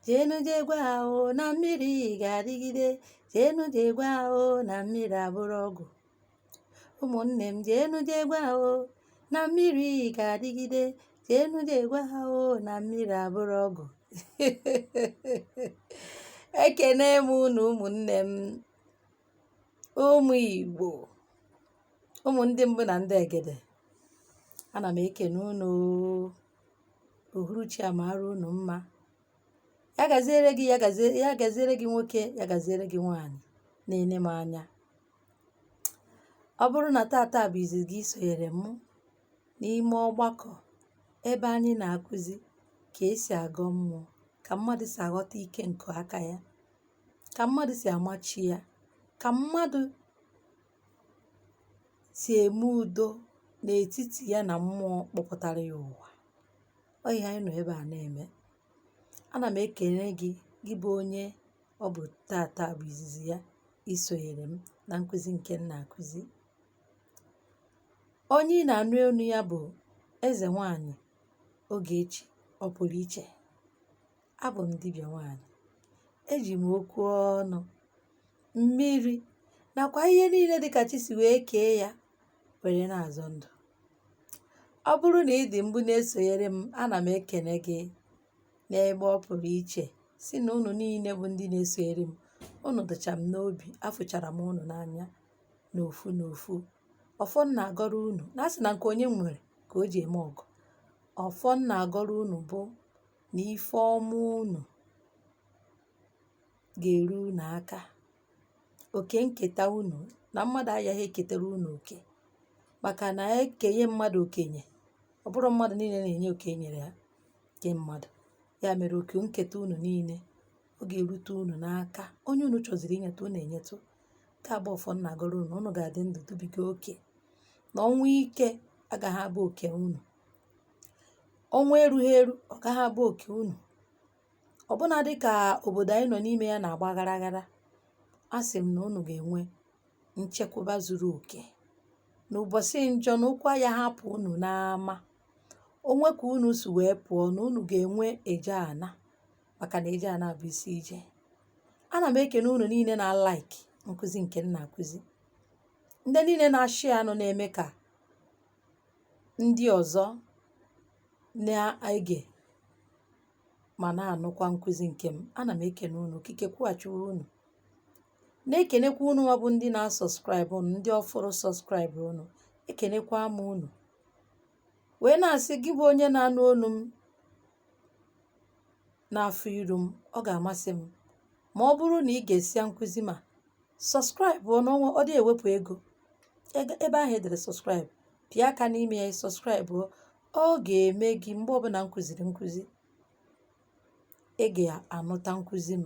Jeenu jee gwa ha o na mmiri ga-adịgide. Jeenu jee gwa ha o na mmiri abụrọ ọgwụ. Ụmụnne m, jeenu jee gwa ha o na mmiri ga-adịgide. Jeenu jee gwa ha o na mmiri abụrọ ọgwụ. Ekene m unu, ụmụnne m, ụmụ Igbo, ụmụ ndị mbụ na ndị egede. Ana m ekene unu. Uhuruchi a mara unu mma. Ya gaziere gị, ya gazie, ya gaziere gị nwoke, ya gaziere gị nwaanyị na-ene m anya. Ọ bụrụ na tata bụ izizi gị sonyere mụ n'ime ọgbakọ ebe anyị na-akụzi ka esi agọ mmụọ, ka mmadụ si aghọta ike nke aka ya, ka mmadụ si ama chi ya, ka mmadụ si eme udo n'etiti ya na mmụọ kpọpụtara ya ụwa. Ọ ihe anyị nọ ebe a na-eme. Ana m ekele gị, gị bụ onye ọ bụ tata bụ izizi ya isonyere m na nkụzi nke m na-akụzi. Onye ị na-anụ olu ya bụ Eze Nwanyị Ogechi Ọpụrụ Iche. Abụ m dibịa nwaanyị. Eji m okwu ọnụ, mmiri nakwa ihe niile dịka chi si wee kee ya were na-azọ ndụ. Ọ bụrụ na ị dị mbụ na-esonyere m, ana m ekene gị n'ebe ọ pụrụ iche, si na unu niile bụ ndị na-esonyere m, unu dịcha m n'obi, afụchara m unu n'anya n'ofu n'ofu. Ọfọ m na-agọrọ unu, na asị na nke onye nwere ka o ji eme ọgụ. Ọfọ m na-agọrọ unu bụ na ife ọma unu ga-eru unu aka, oke nketa unu, na mmadụ agaghị eketara unu oke, maka na ekenye mmadụ okenye, ọ bụrụ mmadụ niile na-enye oke e nyere ha nke mmadụ. Ya mere oke nketa unu niile ọ ga-erute unu n'aka. Onye unu chọziri inyetụ, unu enyetụ. Nke a bụ ọfọ m na-agọrọ unu. Unu ga-adị ndụ dubiga oke, na ọnwụ ike agaghị abụ oke unu, ọnwụ erughị eru ọ gaghị abụ oke unu. Ọbụna dị ka obodo anyị nọ n'ime ya na-agba ghara ghara, a sị m na unu ga-enwe nchekwaba zuru oke na ụbọchị njọ, na ụkwụ ya hapụ unu n'ama onwe ka unu si wee pụọ, na unu ga-enwe eje ana, maka na eje ana bụ isi ije. Ana m ekene unu niile na-like nkụzi nke m na-akụzi, ndị niile na-ashare anụ na-eme ka ndị ọzọ na-ege ma na-anụkwa nkụzi nke m. Ana m ekene unu, okike kwụghachiwo unu. Na-ekenekwa unu nwa bụ ndị na-asubscribe unu, ndị ọfụrụ subscribe unu, ekenekwa m unu wee na-asị gị bụ onye na-anụ olu m n'afọ iru m, ọ ga-amasị m ma ọ bụrụ na ị ga-esia nkụzi ma subscribe n'ọnwa. Ọ dị ewepụ ego ebe ahụ edere subscribe, pịa aka n'ime ya, subscribe. Ọ ga-eme gị mgbe ọbụla m kụziri nkụzi, ị ga-anụta nkụzi m.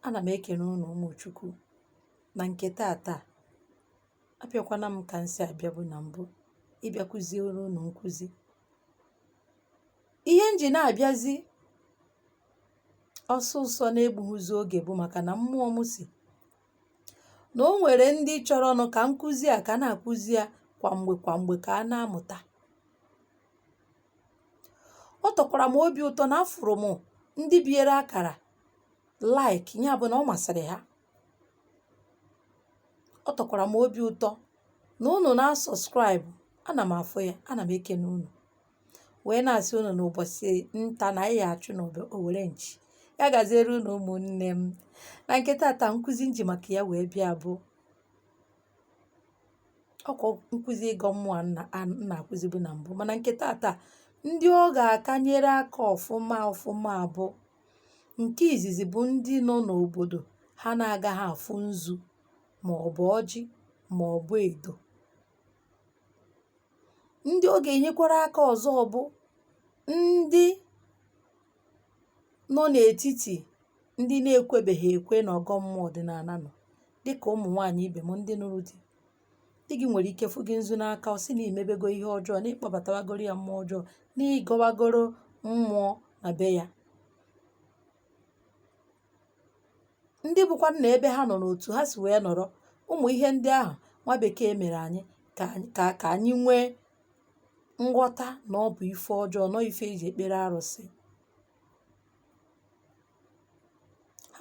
Ana m ekene unu, ụmụ Chukwu. Na nke tata, abịakwana m ka m si abịabu na mbụ ịbịa kụziere unu nkụzi. Ihe m ji na-abịazi ọsụsọ na-egbughịzi oge bụ maka na mmụọ m si na o nwere ndị chọrọnụ ka nkụzi a ka na-akụzi ya kwa mgbe kwa mgbe, ka a na-amụta. Ọ tọkwara m obi ụtọ na afụrụ m ndị biere akara like, ya bụ na ọ masịrị ha. Ọ tọkwara m obi ụtọ na unu na-asubscribe. Ana m afụ ya, ana m ekene unu wee na-asị unu n'ụbọchị nta na anyị achụ na owere nchi. Ya gaziere unu, ụmụnne m. Na nke tata, nkụzi nji maka ya wee bịa bụ ọkwa nkụzi ịgọ mmụọ m na-akụzibu na mbụ, mana nke tata, ndị ọ ga-akanyere aka ọfụma ọfụma bụ nke izizi bụ ndị nọ n'obodo ha na-agaghị afụ nzu ma ọ bụ ọjị ma ọ bụ edo. Ndị ọ ga-enyekwara aka ọzọ bụ ndị nọ n'etiti ndị na-ekwebeghị ekwe na ọgọ mmụọ ọdịnala nọ, dịka ụmụ nwaanyị ibe m ndị nụrụ di. Di gị nwere ike fụ gị nzu n'aka, ọ sị na imebego ihe ọjọọ, na ịkpọbatawagoro ya mmụọ ọjọọ, na ịgọwagoro mmụọ na be ya. Ndị bụkwa na ebe ha nọ n'otu ha si wee nọrọ, ụmụ ihe ndị ahụ nwa bekee mere anyị ka anyị nwee nghọta na ọ bụ ife ọjọọ nọ, ife eji ekpere arụsị.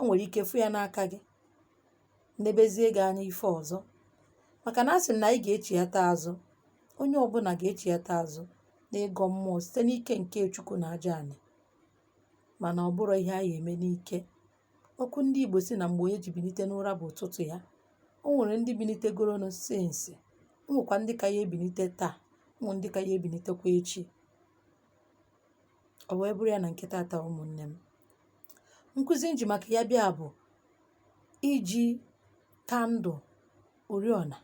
nwere ike fụ ya n'aka gị, nebezie gị anya ife ọzọ. Maka na asị m na anyị ga-echighata azụ, onye ọbụla ga-echighata azụ n'ịgọ mmụọ site n'ike nke Chukwu na aja anị. Mana ọ bụrọ ihe a ya-eme n'ike. Okwu ndị Igbo sị na mgbe onye ji bilite n'ụra bụ ụtụtụ ya. O nwere ndị bilitegoronụ since, o nwekwa ndị ka ya ebilite taa, o nwee ndị ka ya ebilitekwa echi. O wee bụrụ ya na nke taata ụmụnne m. Nkụzi m ji maka ya bịa bụ iji candle oriọna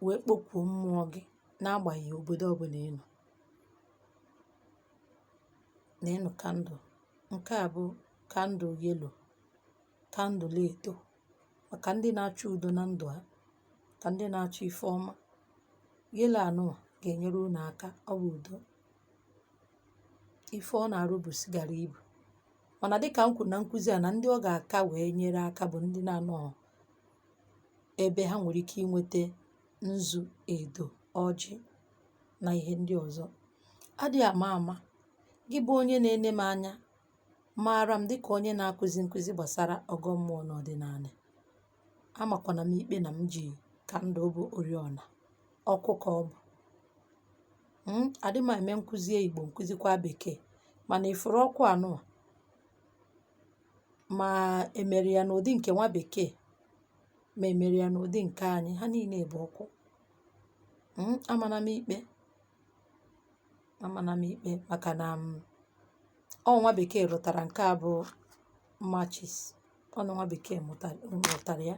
wee kpọkuo mmụọ gị n'agbanyeghị obodo ọbụla ị nọ. Neenụ candle. Nke a bụ candle yellow, candle edo maka ndị na-achọ udo na ndụ ha, ka ndị na-achọ ife ọma. Yellow anụnwa ga-enyere unu aka, ọ bụ udo. Ife ọ na-arụ bụ sigara ibu. Mana dịka m kwuru na nkụzi a na ndị ọ ga-aka wee nyere aka bụ ndị na-anọghọ ebe ha nwere ike inwete nzu, edo, ọjị na ihe ndị ọzọ. Adịghị ama ama, gị bụ onye na-ene m anya maara m dịka onye na-akụzi nkụzi gbasara ọgọ mmụọ na ọdịnala. Amakwana m ikpe na m ji candle bụ oriọna, ọkụ ka ọ bụ. Adị m eme nkụzi Igbo nkụzikwa Bekee, mana ifuru ọkụ anụnwa ma emere ya n'ụdị nke nwa bekee ma emere ya n'ụdị nke anyị, ha niile bụ ọkụ. Amana m ikpe, amana m ikpe maka na ọ nwa bekee rụtara nke a bụ matches. Ọ na nwa bekee mụtara ya.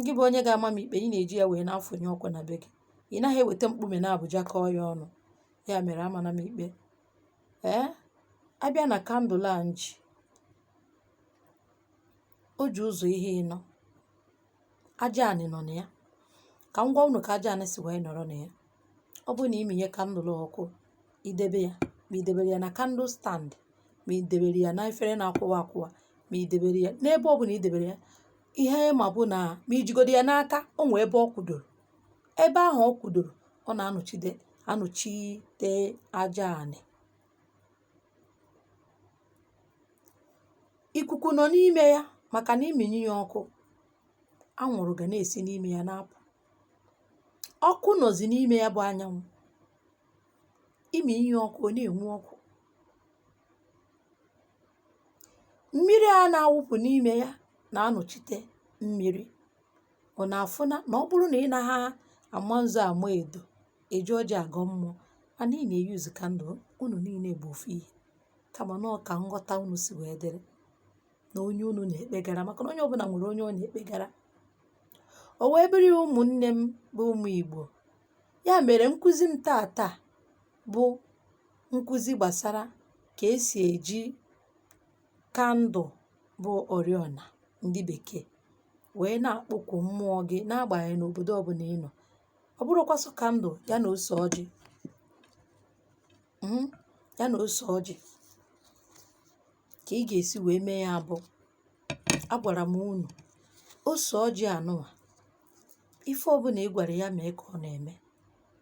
Gị bụ onye ga-ama m ikpe, ị na-eji ya wee na-afụnye ọkụ na be gị. Ị naghị eweta mkpume na Abuja kọọ ya ọnụ. Ya mere amana m ikpe. Ee, abịa na candle a m ji, o ji ụzọ ihe ịnọ. Aja anị nọ na ya. Ka m gwa unu ka aja anị si wee nọrọ na ya. Ọ bụrụ na ị mịnye candle ọkụ, idebe ya, ma i debere ya na candle stand, ma i debere ya na efere na-akwụwa akwụwa, ma i debere ya n'ebe ọbụla i debere ya, ihe ma bụ na ma ijigodo ya n'aka, o nwee ebe ọ kwụdoro. Ebe ahụ ọ kwụdoro, ọ na-anọchite anọchite aja anị. Ikuku nọ n'ime ya maka na ịmịnye ya ọkụ, anwụrụ ga na-esi n'ime ya na-apụ. Ọkụ nọzi n'ime ya bụ anyanwụ. Ịmịnye ya ọkụ, ọ na-enwu ọkụ. Mmiri a na-awụpụ n'ime ya na-anọchite mmiri. Ọ na-afụna na ọ bụrụ na ị naghị ama nzu ama edo, eji ọjị agọ mmụọ, mana ị na-eyuzu candle, unu niile bụ ofu ihe. Kama na ọ ka nghọta unu si wee dịrị na onye unu na-ekpegara, maka na onye ọbụla nwere onye ọ na-ekpegara. O wee bụrụ ya ụmụnne m bụ ụmụ Igbo. Ya mere nkụzi m taata bụ nkụzi gbasara ka esi eji candle bụ oriọna ndị bekee wee na-akpọku mmụọ gị n'agbanyeghị n'obodo ọbụla ị nọ. Ọ bụrụkwa sọ candle ya na ose ọjị, ya na ose ọjị ka ị ga-esi wee mee ya bụ agwara m unu ose ọjị anụnwa, ife ọbụla ị gwara ya mee ka ọ na-eme.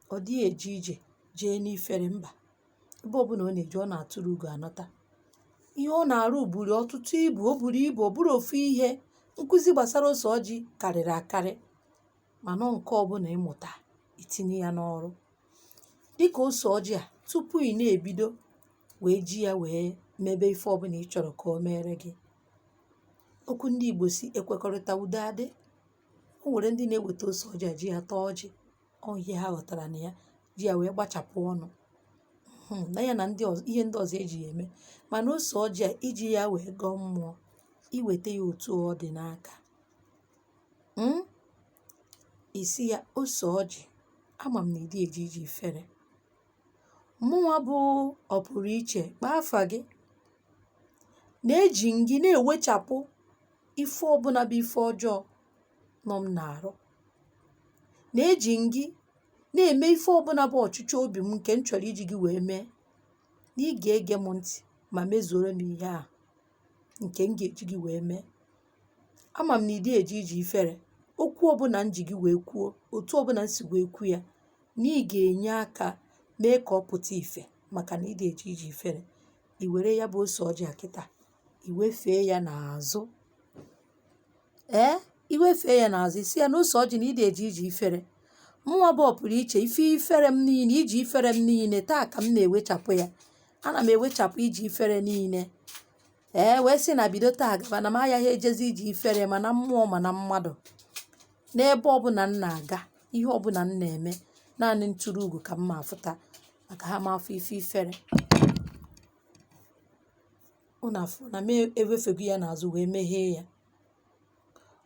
Ọ dịghị eje ije jee n'ifere mba. Ebe ọbụla ọ na-eje, ọ na-atụrụ ugo anọta. Ihe ọ na-arụ buru ọtụtụ ibu, o buru ibu, ọ bụrụ ofu ihe. Nkụzi gbasara ose ọjị karịrị akarị, mana nke ọbụla ịmụta itinye ya n'ọrụ. Dịka ose ọjị a, tupu ị na-ebido wee ji ya wee mebe ife ọbụla ị chọrọ ka o mere gị. Okwu ndị Igbo si ekwekọrịta udo adị. O nwere ndị na-eweta ose ọjị a ji ya taa ọjị. Ọ ihe ha ghọtara na ya, ji ya wee gbachapụ ọnụ. Na ya na ndị ọzọ, ihe ndị ọzọ eji ya eme. Mana ose ọjị a, iji ya wee gọọ mmụọ, iweta ya otu ọ dị n'aka. Isi ya ose ọjị, ama m na ị dị eje ije ifere. Mụnwa bụ ọpụrụ iche, kpaa afa gị na-eji m gị na-ewechapụ ife ọbụla bụ ife ọjọọ nọ m n'arụ. Na-eji m gị na-eme ife ọbụla bụ ọchịchọ obi m nke m chọrọ iji gị wee mee. Na ị ga-ege m ntị ma mezuoro m ihe a nke m ga-eji gị wee mee. Ama m na ị dị eje ije ifere. Okwu ọbụla m ji gị wee kwuo, otu ọbụla m si wee kwu ya, na ị ga-enye aka mee ka ọ pụta ìfè maka na ị dị eje ije ifere. I were ya bụ ose ọjị a kịta, i wefee ya n'azụ. Ee, i wefee ya n'azụ, ị sị ya na ose ọjị na ị na-eje ije ifere. Mụnwa bụ ọpụrụ iche, ife ifere m niile, ije ifere m niile, taa ka m na-ewechapụ ya. Ana m ewechapụ ije ifere niile. Ee, wee sị na bido taa gaba na m agaghị ejezi ije ifere ma na mmụọ ma na mmadụ. N'ebe ọbụla m na-aga, ihe ọbụla m na-eme, naanị ntụrụ ugo ka m ma afụta maka ha ma afụ ife ifere. Unu afụ na m ewefego ya n'azụ wee meghee ya.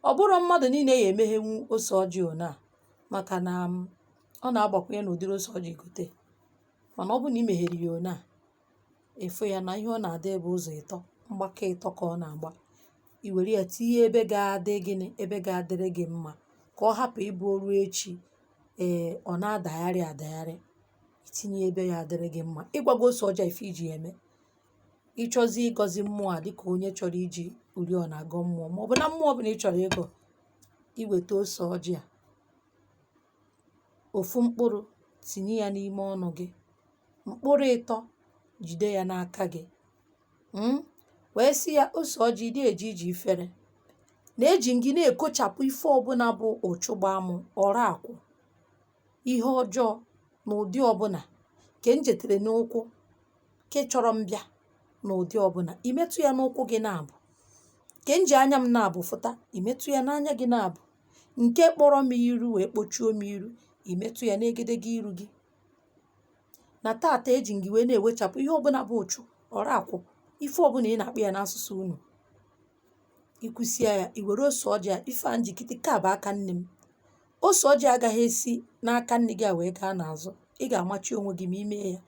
Ọ bụrọ mmadụ niile ya emeghenwu ose ọjị one a maka na ọ na-agbakwunye n'ụdịrị ose ọjị gote. Mana ọ bụrụ na i meghere ya one a, ị fụ ya na ihe ọ na-adị bụ ụzọ ịtọ, mgbakọ ịtọ ka ọ na-agba. I were ya tinye ebe ga-adị gịnị, ebe ga-adịrị gị mma ka ọ hapụ ịbụ o ruo echi ee ọ na-adagharị adagharị. I tinye ebe ya adịrị gị mma. Ịgwago ose ọjị a ife iji ya eme. Ị chọzie ịgọzi mmụọ a dịka onye chọrọ iji oriọna agọ mmụọ maọbụ na mmụọ ọbụla ị chọrọ ịgọ, i weta ose ọjị a, ofu mkpụrụ tinye ya n'ime ọnụ gị, mkpụrụ ịtọ jide ya n'aka gị, wee sị ya ose ọjị ị dị eje ije ifere na eji m gị na-ekochapụ ife ọbụla bụ ụchụ gbaa mụ, ọra akwụ, ihe ọjọọ na ụdị ọbụla nke m jetere n'ụkwụ nke chọrọ m bịa n'ụdị ọbụla. I metụ ya n'ụkwụ gị naabụ, nke m ji anya m naabụ fụta, i metụ ya n'anya gị naabụ, nke kpọrọ m iru wee kpochuo m iru, i metụ ya n'egedege iru gị. Na taata eji m gị wee na-ewechapụ ihe ọbụla bụ ụchụ, ọra akwụ, ife ọbụla ị na-akpọ ya n'asụsụ unu. I kwusịa ya, i were ose ọjị a, ife a njikịtị ka bụ aka nne m. Ose ọjị agaghị esi n'aka nne gị a wee gaa n'azụ. Ị ga-amachi onwe gị ma i mee ya.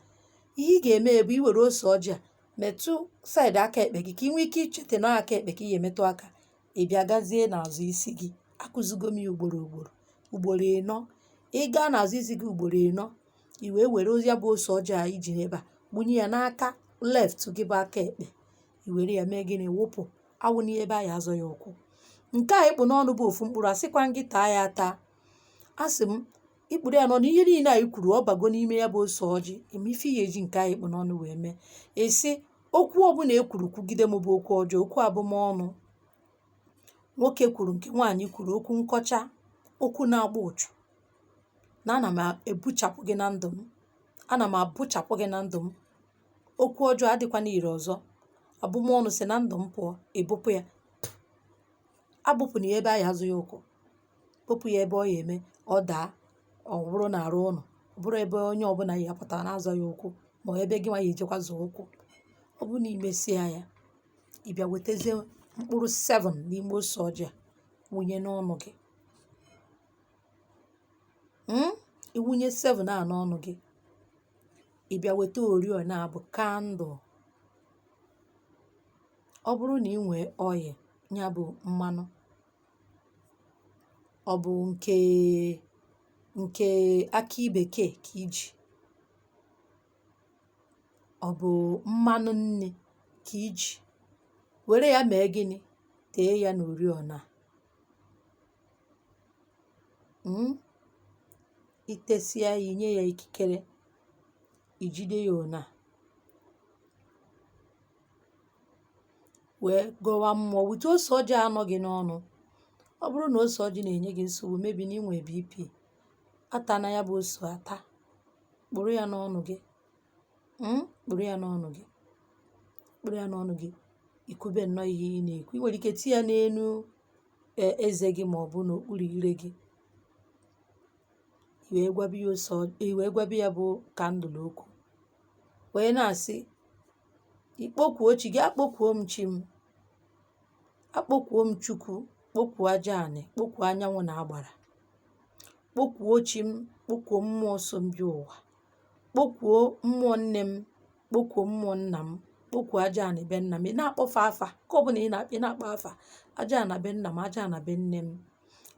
Ihe ị ga-eme bụ i were ose ọjị a metụ side aka ekpe gị ka ị nwee ike icheta na aka ekpe ka ị ga-emetụ aka. Ị bịa gazie n'azụ isi gị. Akụzigo m ya ugboro ugboro, ugboro ịnọ. Ị gaa n'azụ isi gị ugboro ịnọ, i wee were ya bụ ose ọjị a iji ebe a gbunye ya n'aka left gị bụ aka ekpe. I were ya mee gịnị? Wụpụ. Awụna ebe a ya azọ ya ụkwụ. Nke a ịkpụ n'ọnụ bụ ofu mkpụrụ, asịkwa m gị taa ya ata. Asị m ikpuru ya n'ọnụ, ihe niile a i kwuru ọ bago n'ime ya bụ ose ọjị. Eme ife ị ga-eji nke a ịkpụ n'ọnụ wee mee. Ị sị okwu ọbụla e kwuru kwugide m bụ okwu ọjọọ, okwu abụmọnụ. Nwoke kwuru nke nwaanyị kwuru, okwu nkọcha, okwu na-agba ụchụ. Na ana m ebuchapụ gị na ndụ m. Ana m abụchapụ gị na ndụ m. Okwu ọjọọ adịkwana ire ọzọ. Abụmọnụ si na ndụ m pụọ, ebupụ ya. Abụpụna ya ebe a ya azụ ya ụkwụ. Kpopụ ya ebe ọ ya eme, ọ daa, ọ bụrụ na arụ ụnọ, ọ bụrụ ebe onye ọbụla ya apụta na-azọ ya ụkwụ ma ọ ebe gị nwa ya ejekwa zọọ ụkwụ. Ọ bụrụ na i mesịa ya, ị bịa wetazie mkpụrụ 7 n'ime ose ọjị a wụnye n'ọnụ gị. I wụnye 7 a n'ọnụ gị, ị bịa weta oriọna a bụ candle. Ọ bụrụ na ị nwee oil, ya bụ mmanụ, ọ bụ nke akị bekee ka iji, ọ bụ mmanụ nni ka iji, were ya mee gịnị? Tee ya n'oriọna a. I tesia ya, i nye ya ikikere, i jide ya one a wee gọwa mmụọ wute ose ọjị a anọ gị n'ọnụ. Ọ bụrụ na ose ọjị na-enye gị nsogbu, maybe na ị nwee BP, atana ya bụ ose ata, kpụrụ ya n'ọnụ gị. Kpụrụ ya n'ọnụ gị, kpụrụ ya n'ọnụ gị, ikwube nnọọ ihe ị na-ekwu. I nwere ike tinye ya n'enu eze gị ma ọ bụ n'okpuru ire gị. I wee gwabe ya ose ọjị, i wee gwabe ya bụ candle okwu, wee na-asị ikpokwuo chi gị, akpọkwuo m chi m, akpọkwuo m Chukwu, kpọkwuo aja anị, kpọkwuo anyanwụ na agbara, kpọkwuo chi m, kpọkwuo mmụọ so m bịa ụwa, kpọkwuo mmụọ nne m, kpọkwuo mmụọ nna m, kpọkwuo aja anị be nna m. Ị na-akpọfe afa ka ọ bụla ị na-akpọ afa aja ana be nna m, aja ana be nne m,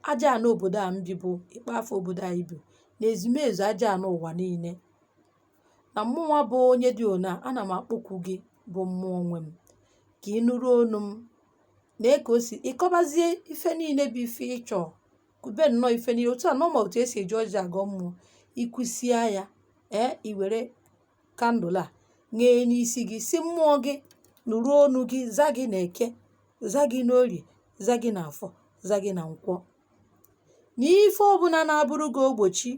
aja ana obodo a m bi bụ ịkpọ afa obodo anyị bi na ezumezu aja ana ụwa niile. Na mmụọ bụ onye dị ona, ana m akpọkwu gị bụ mmụọ nwe m ka ị nụrụ onu m na ka o si ịkọbazie ife niile bụ ife ị chọọ, kube nnọọ ife niile otu a nọma otu esi eji ọjị agọ mmụọ. Ikwusia ya, ee, i were candle a ṅee n'isi gị, sị mmụọ gị nụrụ onu gị, za gị na eke, za gị n'orie, za gị na afọ, za gị na nkwọ. Na ife ọbụla na-abụrụ gị ogbochi,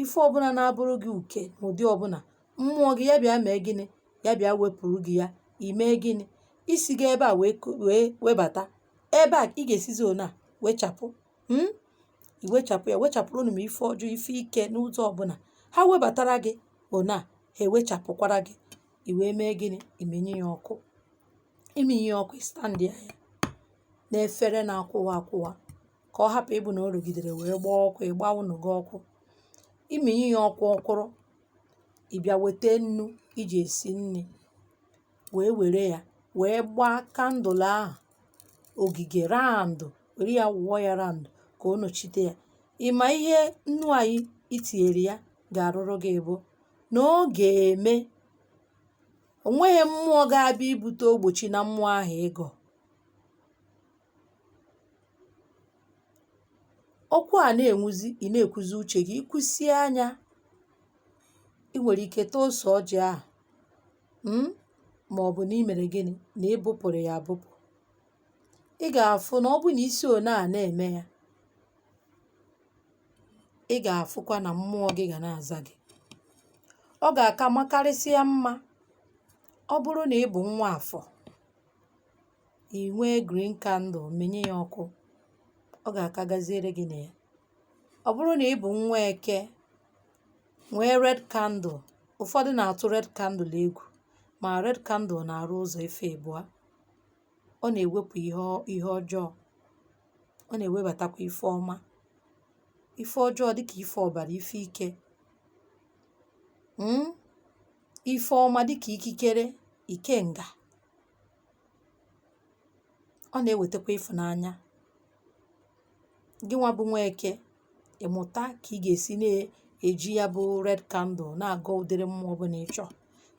ife ọbụla na-abụrụ gị uke n'ụdị ọbụla, mmụọ gị ya bịa mee gịnị? Ya bịa wepụrụ gị ya. I mee gịnị? Isi gị ebe a wee webata ebe a, ị ga-esizi one a wechapụ, I wechapụ ya, wechapụrụ unu ma ife ọjọọ, ife ike n'ụzọ ọbụla ha webatara gị one a, ha ewechapụkwara gị. I wee mee gịnị? Imenye ya ọkụ. Iminye ya ọkụ, stand ya n'efere na-akwụwa akwụwa, ka ọ hapụ ịbụ na o rugidere wee gbaa ọkụ, ịgba unu gị ọkụ. Iminye ya ọkụ, ọkwụrụ, ị bịa weta nnu iji esi nri, wee were ya wee gbaa candle ahụ ogige round, were ya wụọ ya round ka ọ nọchite ya. Ịma ihe nnu anyị itinyere ya ga-arụrụ gị bụ na ọ ga-eme onweghị mmụọ ga-abịa ibute ogbochi na mmụọ ahụ ịgọ. Ọkụ a na-enwuzi, ị na-ekwuzi uche gị, ikwusie anya, ị nwere ike taa ose ọjị ahụ, ma ọ bụ na ị mere gịnị? Na ị bụpụrụ ya abụpụ. Ị ga-afụ na ọ bụ na isi one a na-eme ya, ị ga-afụkwa na mmụọ gị ga na-aza gị. Ọ ga-aka makarịsịa mma ọ bụrụ na ị bụ nwa afọ, i nwee green candle, menye ya ọkụ, ọ ga-aka gaziere gị na ya. Ọ bụrụ na ị bụ nwa eke, nwee red candle. Ụfọdụ na-atụ red candle egwu, ma red candle na-arụ ụzọ efe abụọ. Ọ na-ewepụ ihe ọjọọ, ọ na-ewebatakwa ife ọma. Ife ọjọọ dịka ife ọbara, ife ike, ife ọma dịka ikikere, ikenga. Ọ na-ewetakwa ịfụnanya. Gị nwa bụ nwa eke, ịmụta ka ị ga-esi na-eji ya bụ red candle na-agọ ụdịrị mmụọ ọbụla ị chọọ.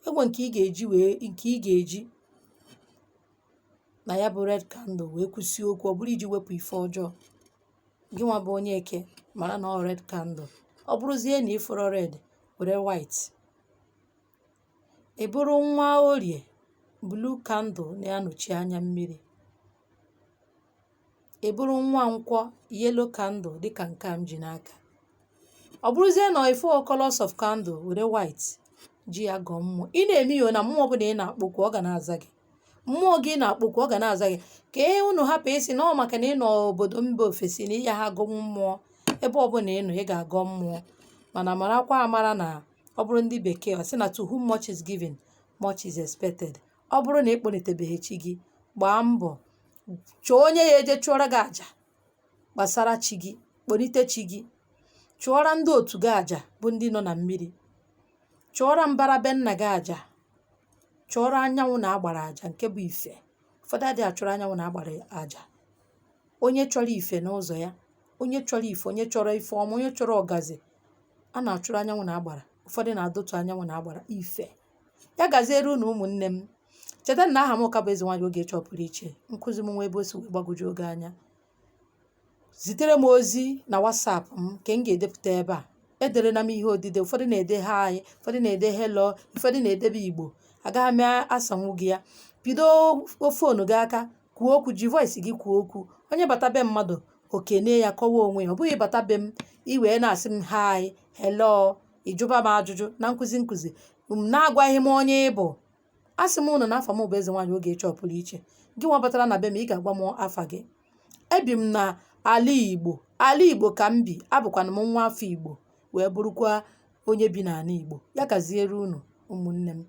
Enwe nke ị ga-eji wee nke ị ga-eji na ya bụ red candle wee kwụsị okwu, ọ bụrụ iji wepụ ife ọjọọ. Gị nwa bụ onye eke, mara na ọ red candle. Ọ bụrụzie na ị fụrọ red, were white. Ị bụrụ nwa orie, blue candle na-anọchi anya mmiri. Ị bụrụ nwa nkwọ, yellow candle dịka nke a m ji n'aka. Ọ bụrụzie na ị four colors of candle, were white ji ya gọọ mmụọ. Ị na-eme ya na mmụọ ọbụla ị na-akpọkwu, ọ ga na-aza gị. Mmụọ gị ị na-akpọkwu, ọ ga na-aza gị. Ka e unu hapụ ịsị na ọ maka na ị nọ obodo mba ofesi na ịya ha agọnwu mmụọ. Ebe ọbụla ị nọ, ị ga-agọ mmụọ. Mana marakwa amara na ọ bụrụ ndị bekee, ọ sị na to whom much is given, much is expected. Ọ bụrụ na ị kpọlitebeghị chi gị, gbaa mbọ chọọ onye ya eje chụọrọ gị àjà gbasara chi gị, kpọlite chi gị, chụọrọ ndị otu gị àjà bụ ndị nọ na mmiri, chụọrọ mbara be nna gị àjà, chụọrọ anyanwụ na agbara àjà nke bụ ife. Ụfọdụ adịghị achụrụ anyanwụ na agbara àjà. Onye chọrọ ife n'ụzọ ya, onye chọrọ ife, onye chọrọ ife ọma, onye chọrọ ọgazi, a na-achụrụ anyanwụ na agbara. Ụfọdụ na-adọtu anyanwụ na agbara ife. Ya gaziere unu ụmụnne m. Cheta na aha m ka bụ Eze Nwaanyị Ogechi Ọpụrụ Iche. Nkụzi m nwa ebe o si wee gbagwoju oge anya. Zitere m ozi na WhatsApp m nke m ga-edepụta ebe a. Ederela m ihe odide. Ụfọdụ na-ede hi, ụfọdụ na-ede hello, ụfọdụ na-edebe Igbo. Agaghị m asanwu gị ya. Bido phone gị aka kwuo okwu, ji voice gị kwuo okwu. Onye bata be mmadụ, okene ya, kọwaa onwe ya. Ọ bụghị bata be m i wee na-asị m hi, hello, ịjụba m ajụjụ na nkụzi nkụzi m na-agwaghị m onye ị bụ. Asị m unu na afa m bụ Eze Nwaanyị Ogechi Ọpụrụ Iche. Gị nwa batara na be m, ị ga-agwa m afa gị. Ebi m na ala Igbo, ala Igbo ka m bi, abụkwana m nwa afọ Igbo, wee bụrụkwa onye bi n'ala Igbo. Ya gaziere unu ụmụnne m.